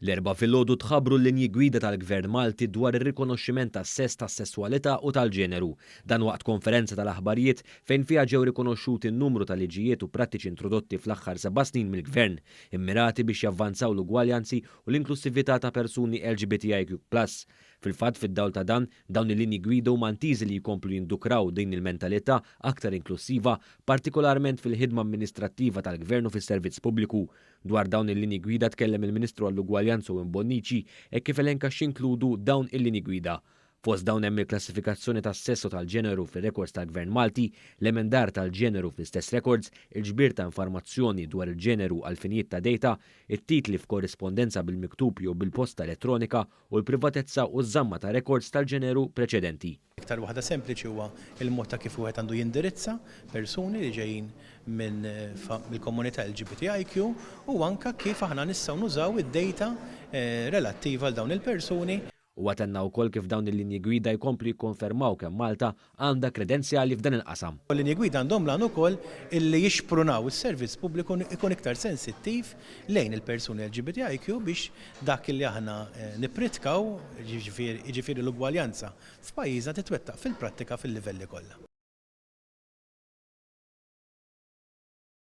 L-Erbgħa filgħodu tħabbru l-linji gwida tal-Gvern Malti dwar ir-rikonoxximent tas-sess, tas-sesswalità u tal-ġeneru. Dan waqt konferenza tal-aħbarijiet fejn fiha ġew rikonoxxuti numru ta' liġijiet u prattiċi introdotti fl-aħħar 7 snin mill-Gvern, immirati biex javvanzaw l-ugwaljanzi u l-inklusività ta' persuni LGBTIQ+. Fil-fatt, fid-dawl ta' dan, dawn il-linji gwida huma intiżi li jkomplu jindukraw din il-mentalità aktar inklusiva, partikolarment fil-ħidma amministrattiva tal-Gvern u fis-servizz pubbliku. Dwar dawn il-linji gwida tkellem il-Ministru għall-Ugwaljanza Owen Bonnici e kif elenka x'inkludu dawn il-linji gwida. Fost dawn hemm il-klassifikazzjoni tas-sess u tal-ġeneru fir-rekords tal-Gvern Malti, l-emendar tal-ġeneru fl-istess rekords, il-ġbir ta' informazzjoni dwar il-ġeneru għal finijiet ta' data, it-titli f'korrispondenza bil-miktub jew bil-posta elettronika u l-privatezza u ż-żamma ta' rekords tal-ġeneru preċedenti. Iktar waħda sempliċi huwa il-mod ta' kif wieħed għandu jindirizza persuni li ġejjin minn mill-komunità LGBTIQ u anka kif aħna nistgħu nużaw id-data relattiva għal dawn il-persuni. Huwa tenna wkoll kif dawn il-linji gwida jkomplu jikkonfermaw kemm Malta għandha kredenzjali f'dan il-qasam. Il-linji gwida għandhom l-għan ukoll illi jixprunaw is-servizz pubbliku ikun iktar sensittiv lejn il-persuni LGBTIQ biex dak li aħna nippritkaw, jiġifieri l-ugwaljanza f'pajjiżna, titwettaq fil-prattika fil-livelli kollha.